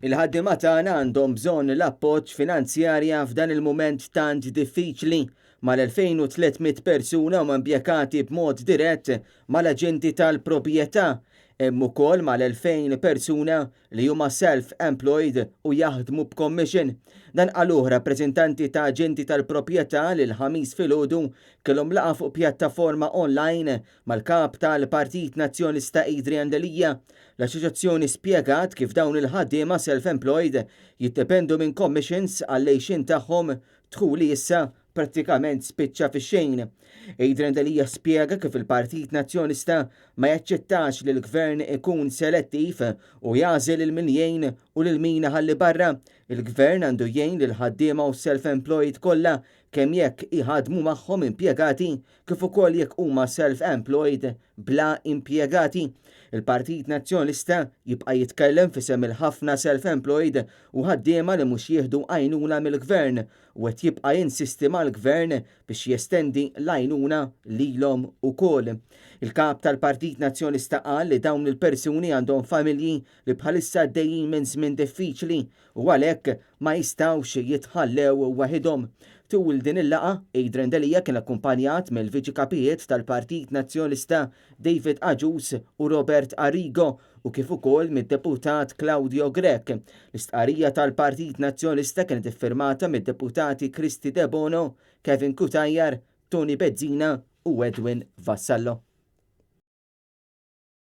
Il-ħaddiema tagħna għandhom bżonn l-appoġġ finanzjarja f'dan il-mument tant diffiċli. Mal-2,300 persuna huma impjegati b'mod dirett mal-aġenti tal-proprjetà. Hemm ukoll mal-2,000 persuna li huma self-employed u jaħdmu b'commission. Dan qaluh rappreżentanti ta' aġenti tal-proprjetà li l-Ħamis filgħodu kellhom laqgħa fuq pjattaforma online mal-Kap tal-Partit Nazzjonalista Adrian Delia. L-Assoċjazzjoni spjegat kif dawn il-ħaddiema self-employed jiddependu minn commissions għall-għixien tagħhom, dħul li issa prattikament spiċċa fix-xejn. Adrian Delia spjega kif il-Partit Nazzjonalista ma jaċċettax li l-Gvern ikun selettiv u jagħżel lil min jgħin u lil min iħalli barra. Il-Gvern għandu jgħin lill-ħaddiema u self-employed kollha kemm jekk iħaddmu magħhom impjegati kif ukoll jekk huma self-employed bla impjegati. Il-Partit Nazzjonalista jibqa' jitkellem f'isem il-ħafna self-employed u ħaddiema li mhux jieħdu għajnuna mill-Gvern u qed jibqa' jinsisti mal-Gvern biex jestendi l-għajnuna lilhom ukoll. Il-Kap tal-Partit Nazzjonalista qal li dawn il-persuni għandhom familji li bħalissa għaddejjin minn żmien diffiċli u għalhekk ma jistgħux jitħallew waħidhom. Tul din il-laqgħa, Adrian Delia kien akkumpanjat mill-Viċi Kapijiet tal-Partit Nazzjonalista David Agius u Robert Arrigo u kif ukoll mid-Deputat Claudio Grech. L-istqarrija tal-Partit Nazzjonalista kienet iffirmata mid-Deputati Kristy Debono, Kevin Cutajar, Tony Bezzina u Edwin Vassallo.